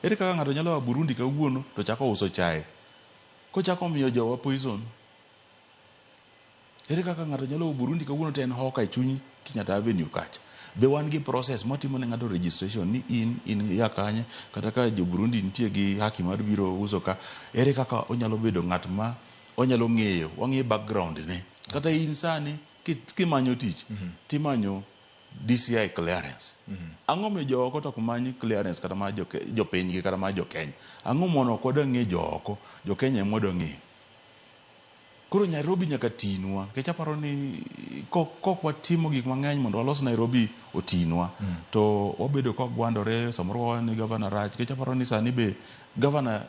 Ere kaka ng'ato nyalo a Burundi kawuono to chako uso chae? Kochako miyo jowa poison. Ere kaka ng'ato nyalo a Burundi kawuono to en hawker e chuny Kenyatta Avenue kacha? Be wan gi process mwatimo ne ng'ato registration ni in in ya kanye kata ka jo Burundi nitie gi haki mar biro uso ka ere kaka onyalo bedo ng'at ma onyalo ng'eyo wang'iyo background ne kata in sani kimanyo tich timanyo DCI clearance. Ang'o miyo jo oko to ok many clearance kata mar jopinygi kata mar jo Kenya? Ang'o mono ok wadwa ng'eyo jo oko, jo Kenya ema wadwa ng'eyo? Koro Nairobi nyaka tinwa, nikech aparo ni kok watimo gik mang'eny mondo walos Nairobi otinwa, to wabedo ka wagwandore, samoro wawacho ni gavana rach, nikech aparo ni sani be gavana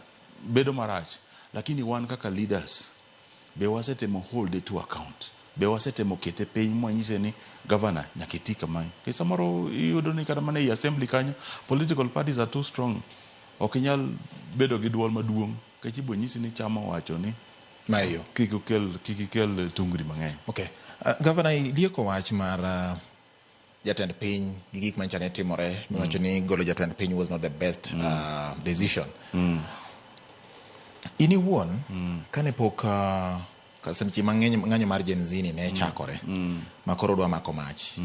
bedo marach, lakini wan kaka leaders be wasetemo hold it to account be wasetemo kete piny mwanyise ni gavana nyaka iti kamae nikech samoro iyudo ni kata mana ei assembly kanyo political parties are too strong ok inyal bedo gi duol maduong' nikech ibo nyisi ni chama owacho ni Mayo. kik ukel kik ikel tungni mang'eny. Okay. Gavana ilieko wach mar jatend piny gi gik manyicha ne timore miwacho ni golo jatend piny was not the best decision. In iwuon kane pok seche mang'eny ng'anyo mar Gen Z ni ne chakore ma koro dwa mako mach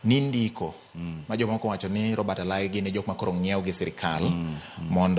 nindiko ma jomoko wacho ni Robert Alai gin e jok ma koro ng'iew gi sirikal mondo